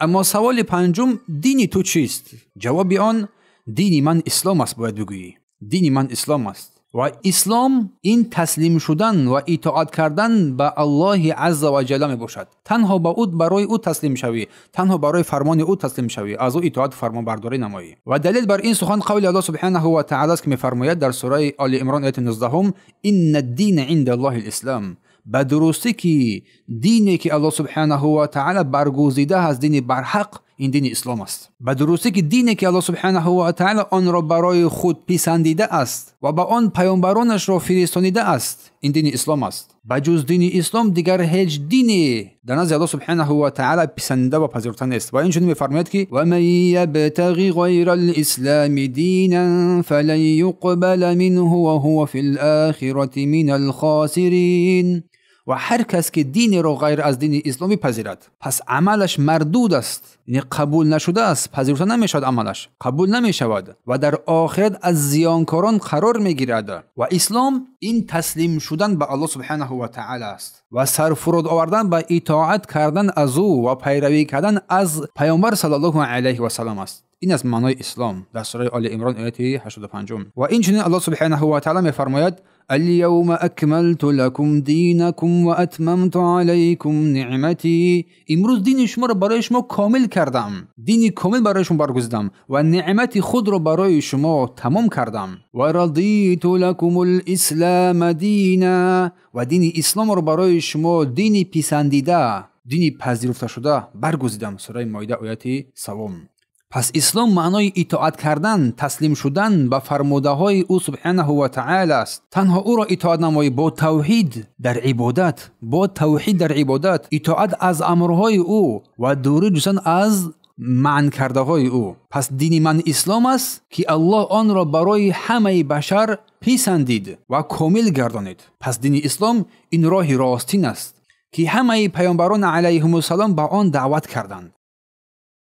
Аммо саволи панҷум: дини ту чист? Ҷавоби он: дини ман ислом аст, бояд бигӯӣ. Дини ман ислом аст. Ва ислом ин таслим шудан ва итоат кардан ба Аллоҳи азза ва ҷалла мебошад. Танҳо ба ӯ, барои ӯ таслим шавӣ, танҳо барои фармони ӯ таслим шавӣ, аз ӯ итоат фармонбардорӣ намоӣ. Ва далел бар ин сухан қавли Аллоҳ субҳанаҳу ва таъала аст, ки мефармояд дар сураи Оли Имрон, ояти 19: инна дина инда Аллоҳи ислом. Ба дурустӣ ки дине ки Аллоҳ субҳанаҳу ва таъала баргузида аст, дини барҳақ, ин дини ислом аст. Ба дурустӣ ки дине ки Аллоҳ субҳанаҳу ва таъала онро барои худ писандида аст ва ба он паёмбаронашро фиристонида аст, ин дини ислом аст. Ба ҷуз дини ислом дигар ҳеҷ дине дар назди Аллоҳ субҳанаҳу ва таъала писандида ва пазируфта нест. Ва инчунин мефармояд ки: ва ман ябтағи ғайра лислами динан фалан юқбала минҳу ва ҳува фил охирати минал хосирин. Ва ҳар кас ки динеро ғайр аз дини ислом бипазирад, пас амалаш мардуд аст, яъне қабул нашудааст, пазируфта намешавад, амалаш қабул намешавад ва дар охират аз зиёнкорон қарор мегирад. Ва ислом ин таслим шудан ба Аллоҳ субҳанаҳу ва таъала аст ва сарфуруд овардан ба итоат кардан аз ӯ ва пайравӣ кардан аз паёмбар саллаллоҳу алайҳи васаллам аст. Ин аст маънои ислом дар сураи Оли Имрон, ояти 85. Ва инчунин Аллоҳ субҳанаҳу ва таъала мефармояд: اليوم أكملت لكم دينكم وأتممت عليكم نعمتي. امروز دین شما را برای شما کامل کردم، دینی کامل برای شما برگزیدم و نعمت خود را برای شما تمام کردم. و رضیت لكم الاسلام دینا. و دین اسلام را برای شما دین پسندیده، دین پذیرفته شده برگزیدم. سوره مائده، آیت 3. Пас ислом маънои итоат кардан, таслим шудан ба фармудаҳои ӯ субҳанаҳу ва таъала аст. Танҳо ӯро итоат намоӣ бо тавҳид дар ибодат, бо тавҳид дар ибодат, итоат аз амрҳои ӯ ва дурӣ ҷустан аз манъ кардаҳои ӯ. Пас дини ман ислом аст, ки Аллоҳ онро барои ҳамаи башар писандид ва комил гардонид. Пас дини ислом ин роҳи ростин аст, ки ҳамаи паёмбарон алайҳимуссалом ба он даъват карданд.